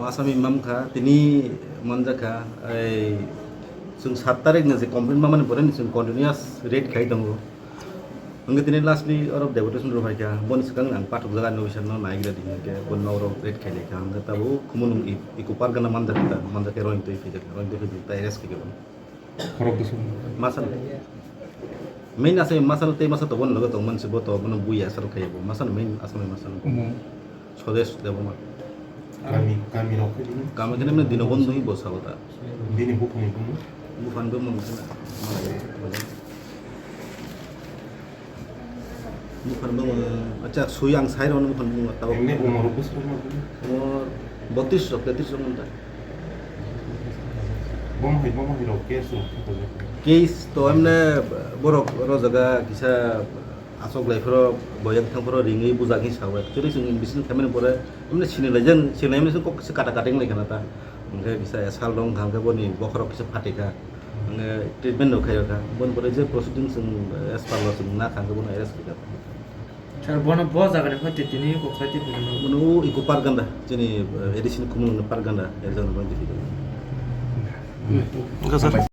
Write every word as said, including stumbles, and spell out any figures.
Asami mamkha, tini manjakha, ei, chwng sat tarik ni je complaint mamani pore ni chwng continuous raid khai tongo. Hwnkhe tini lastly oro deputation rw phaikha, boni swkang ang pathok jaga ni officer no naigra di hwnkhe, bo nok rok raid khai laikha, hwnkhe tabuk Khumulwng i-, Eco Park gana manjakha, manjakhe Rohingya twi phaijak, Rohingya twi phaijak, ta arrest khaikha bono. Khorok bwswk. Masal. Main asai masal tei masa tobon logo tongmani se bo to bono bui asal khe bo. Masal main asal masal. Omo. Swadesh Debbarma. Kami, kami rok khe bini. Kami kene mene dino bondo hi bo sabo ta. Bini bukhani bumo. Bukhani bumo mungkin. Bukhani bumo, acha sui ang sai rok bukhani bumo tabo. Emne umor bwswk ma bumo. Umor botris rok, tetris rok monta. Bomo hai, bomo hai rok case rok khe kojak. Case to emne borok oro jaga kisa asok lai phoro boyang thang phoro ringwi bujak hi sao. Actually chwng investigation khaimani pore emne sini lai jang, sini lai emne kok kisa kata kata wng lai khana ta. Hwnkhe kisa assault wng kha, hwnkhe boni bokhorok kisa phatikha. Hwnkhe treatment rok khaio kha. Boni pore je proceeding chwng as per law chwng na kha, hwnkhe bono arrest khaikha. Sir, bono bo jaga ni phai tini kok khai tini. Bono o Eco Park ganda, chini, eh, A D C ni Khumulwng ni park ganda, er jaga ni phai tini. Wngkha sir.